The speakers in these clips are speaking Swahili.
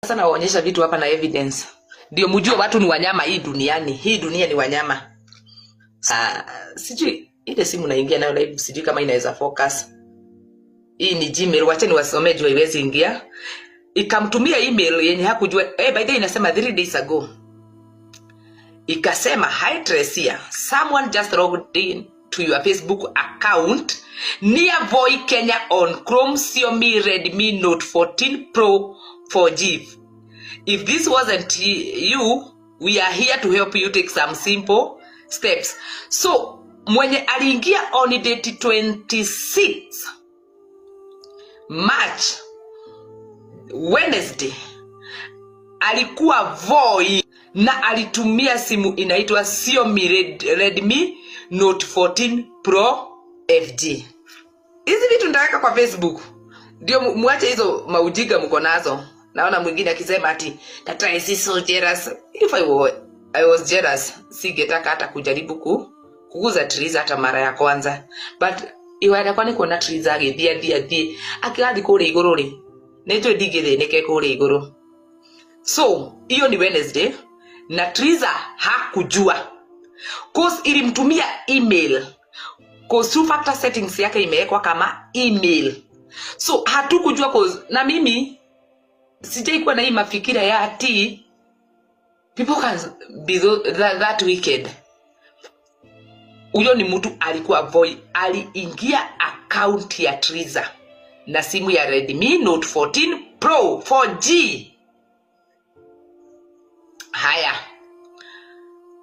Sasa nawaonyesha vitu hapa na evidence, ndio mjue watu ni wanyama hii duniani. Hii dunia ni wanyama. Sijui ile simu naingia nayo live, sijui kama inaweza focus. Hii ni Gmail, wacha niwasomee juu haiwezi ingia. Ikamtumia email yenye hakujua. By the way inasema 3 days ago. Ikasema, "Hi Teresia, someone just logged in to your Facebook account near Voi, Kenya on Chrome Xiaomi Redmi Note 14 Pro 4G. If this wasn't you, we are here to help you take some simple steps." So mwenye aliingia on date 26 March, Wednesday, alikuwa Voi na alitumia simu inaitwa Xiaomi Redmi Note 14 Pro 4G. Hizi vitu nitaweka kwa Facebook ndio muache hizo maujiga mko nazo. Naona mwingine akisema ati tata is so jealous. If I was jealous, singetaka hata kujaribu kuguza Triza hata mara ya kwanza. But iwara kwani kuona Triza agĩthiĩ athiĩ athiĩ akĩrathiĩ kũrĩa igũrũ rĩ, nĩ njũĩ ndingĩthĩnĩke kũrĩa igũrũ. So hiyo ni Wednesday na Triza hakujua, 'cause ilimtumia email, 'cause two factor settings yake imewekwa kama email. So hatukujua, 'cause na mimi sijaikuwa na hii mafikira ya ati people can be that wicked. Huyo ni mtu alikuwa Voi, aliingia account ya Triza na simu ya Redmi Note 14 Pro 4G. Haya,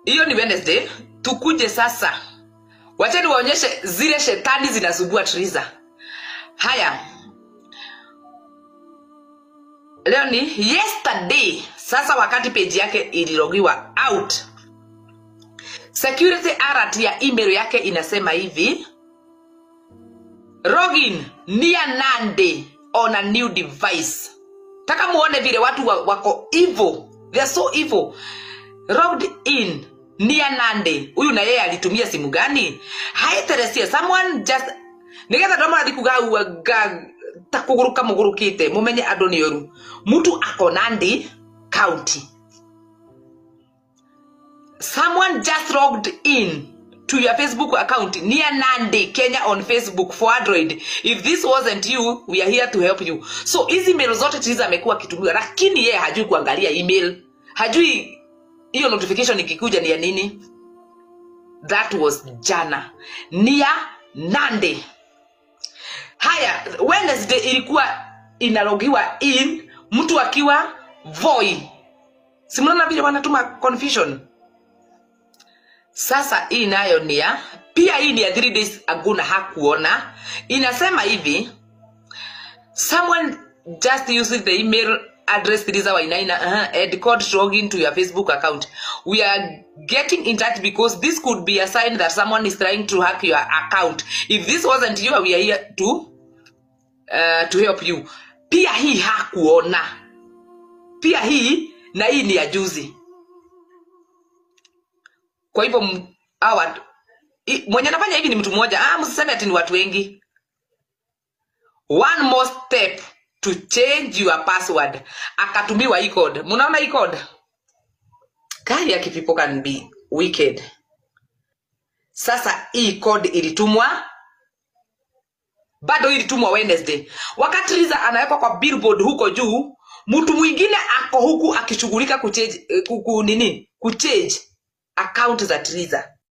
hiyo ni Wednesday. Tukuje sasa, wacheni waonyeshe zile shetani zinasumbua Triza. Haya, leo ni yesterday. Sasa wakati page yake ililogiwa out, security alert ya email yake inasema hivi: "Login near Nandi on a new device." Taka muone vile watu wako evil, they are so evil. Logged in near Nandi. Huyu na yeye alitumia simu gani? "Hi Teresia, someone just" nigetha ndo marathi kuga ga ta kuguruka mugurukite mumenye andu ni oru. Mtu ako Nandi County. "Someone just logged in to your Facebook account near Nandi, Kenya on Facebook for Android. If this wasn't you, we are here to help you." So hizi email zote Triza amekuwa akitumiwa, lakini yeye hajui kuangalia email, hajui hiyo notification ikikuja ni ya nini. That was jana, near Nandi. Haya, Wednesday ilikuwa inalogiwa in mtu akiwa Voi. Si mnaona vile wanatuma confusion? Sasa hii nayo ni ya pia, hii ni ya 3 days ago na hakuona. Inasema hivi: "Someone just using the email address Teresa Wainaina and code to log into your Facebook account. We are getting in touch because this could be a sign that someone is trying to hack your account. If this wasn't you, we are here to help you." Pia hii hakuona. Pia hii na hii ni ya juzi. Kwa hivyo hawa mwenye anafanya hivi ni mtu mmoja. Ah, msiseme ati ni watu wengi. "One more step to change your password." Akatumiwa hii code. Mnaona hii code? Kali ya people can be wicked. Sasa hii code ilitumwa, bado ilitumwa Wednesday. Wakati Triza anawekwa kwa billboard huko juu, mtu mwingine ako huku akishughulika kuchange, nini, kuchange account za Triza.